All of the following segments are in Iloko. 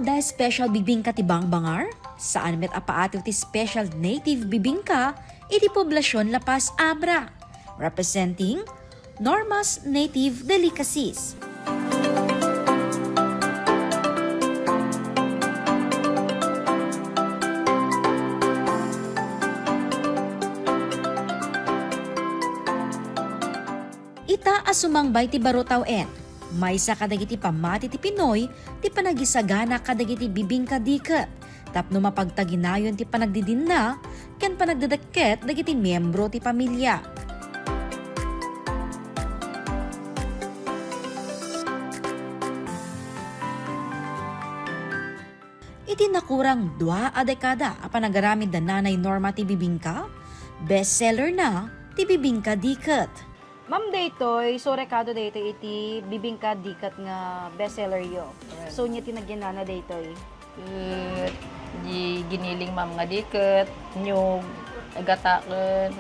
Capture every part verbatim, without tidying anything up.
Dayta special bibingka ti bangbangar, saan met a paatiw ti special native bibingka iti Poblacion La Paz, Abra, representing Norma's Native Delicacies. Ita a sumangbay ti baro tawen, maysa kadagiti pammati ti Pinoy ti panagisagana kadagiti bibingka diket tapno mapagtaginayon ti panagdidinna ken panagdedekket dagiti miyembro ti pamilya. Iti nakurang dua a dekada a panagaramid da Nanay Norma ti bibingka, best seller na ti bibingka diket. Ma'am, daytoy, so rekado daytoy iti bibingka diket nga best seller yo. Correct. So, ania ti nagyanana daytoy? Ket di giniling, ma'am, nga diket, niyog, gata ken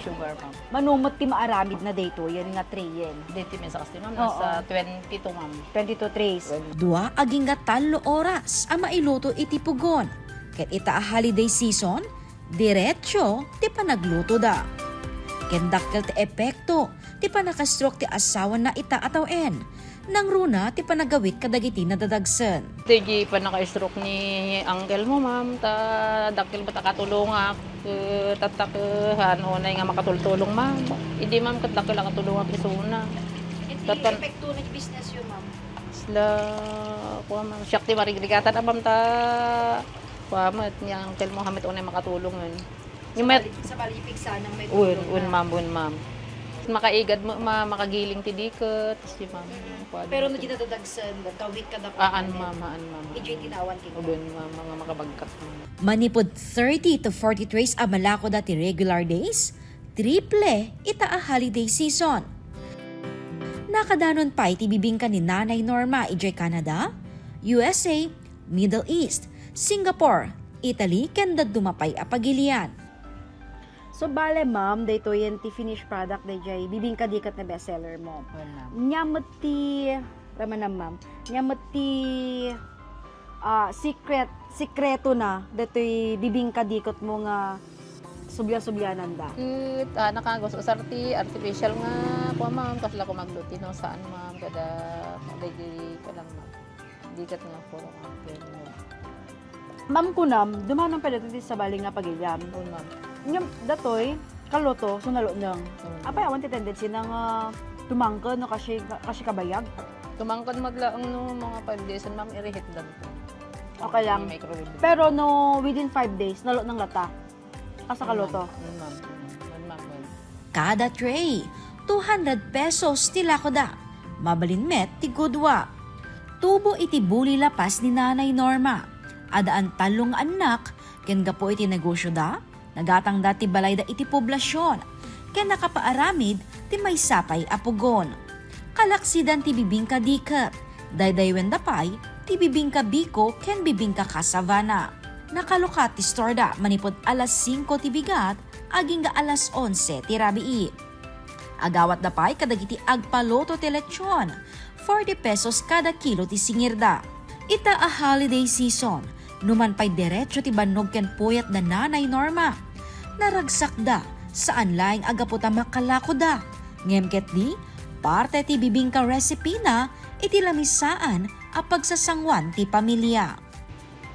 sugar, ma'am. Mano met ti maaramid na daytoyen nga trayen? Daytoy met sa kasi, ma'am, Oo. Nasa twenty-two, ma'am. Twenty-two trays. Dua agingga tallo oras a mailuto iti pugon. Ket ita a holiday season, diretso ti panaglutoda. Ken dakkel ti epekto ti panaka-stroke ti asawana ita a tawen. Nangruna ti panagawit kadagiti nadadagsen. Daydi panaka-stroke ni uncle mo, ma'am, ta dakkel met a katulongak, eh, tatta, eh, haan unay nga makatultulong, ma'am. Idi, ma'am, ket dakkel a katulongak isuna. Iti Ket pan- epekto na ti business yo, ma'am? Sla, kuan, ma'am. Siak ti marigrigatan, a, ma'am, ta, kuan, met, ni uncle mo, haan met unay makatulong, eh. Yung met- Sabali, sabali, pigsa nang may Un, tulong un, na. Ma'am, un, ma'am. Makaigad mo, ma-, makagiling ti diket, si ma'am. Mm. Kuan Pero mo no ti dinadadagsen, gawit ka dapat Aan, na ma'am, aan, ma'am. Idiay tinawan king Ugun, ma'am, mga makabagkat, ma'am. Manipud thirty to forty trays a malako dati regular days, triple ita a holiday season. Nakadanon pay ti bibingka ni Nanay Norma idiay Canada, U S A, Middle East, Singapore, Italy, ken dadduma pay a pagilian. So, bale, ma'am, daytoyen ti finished product dayjay bibingka diket nga bestseller mo. Wen, ma'am. Nia met ti, tama na, ma'am. Nia met ti, ah, secret, sikreto na daytoy bibingka diket mo nga sublia-subliananda. Ket, ah, nakagus-usar ti artificial nga, kuan, ma'am, kasla kuan, glutinosa, ma'am, kada, daydi, kuan lang, ma'am. Diket nga puro nga pwede. Ma'am, kunam, dumanon pay daytoy ti sabali nga pagilian. Oo, ma'am. Ngem, daytoy, kaluto, so nalutneng. Mm. Apay awan ti tendency na nga tumangked no kasi, kasi kabayag? Tumangked met laeng no mga five days, ma'am, irihit dan po. Okay lang. Microwave. Pero no within five days, nalutneng latta. Kasla kaluto. Mm, ma'am. Mm, ma'am. Kada tray, two hundred pesos ti lakoda. Mabalin met ti gudua. Tubo iti Buli La Paz ni Nanay Norma. Addaan tallo nga annak, ken gapu iti negosioda, nagatangda ti balayda iti Poblacion, ken nakapaaramid ti maysa pay a pugon. Kalaksidan ti bibingka diket, daydaywenda pay ti bibingka biko ken bibingka cassavana. Nakalukat ti storeda manipud alas singko ti bigat agingga alas onse ti rabii. Agawatda pay kadagiti agpaluto ti lechon, forty pesos kada kilo ti singirda. Ita a holiday season, numan pay diretso ti bannog ken puyat da Nanay Norma. Naragsakda, saan laeng a gapu ta makalakoda, ngem ketdi, parte ti bibingka recipe na iti lamisaan a pagsasanguan ti pamilya.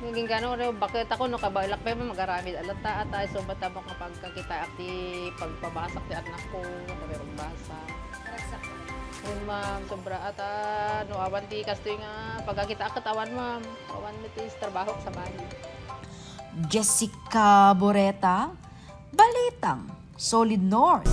Naging gano, no, bakit ako, no, kabaelak pa yung magaramid. Alata, atay, so, ba't tabak nga pagkakitaak ti pagpabasak ti anak ko, sabi ko, basa. Yun, ma'am, sobra ata, no, awan ti kastoy nga pagkakitaak ket awan, ma'am. Awan mi ti trabaho sa bahay. Jessica Boreta, Balitang Solid North.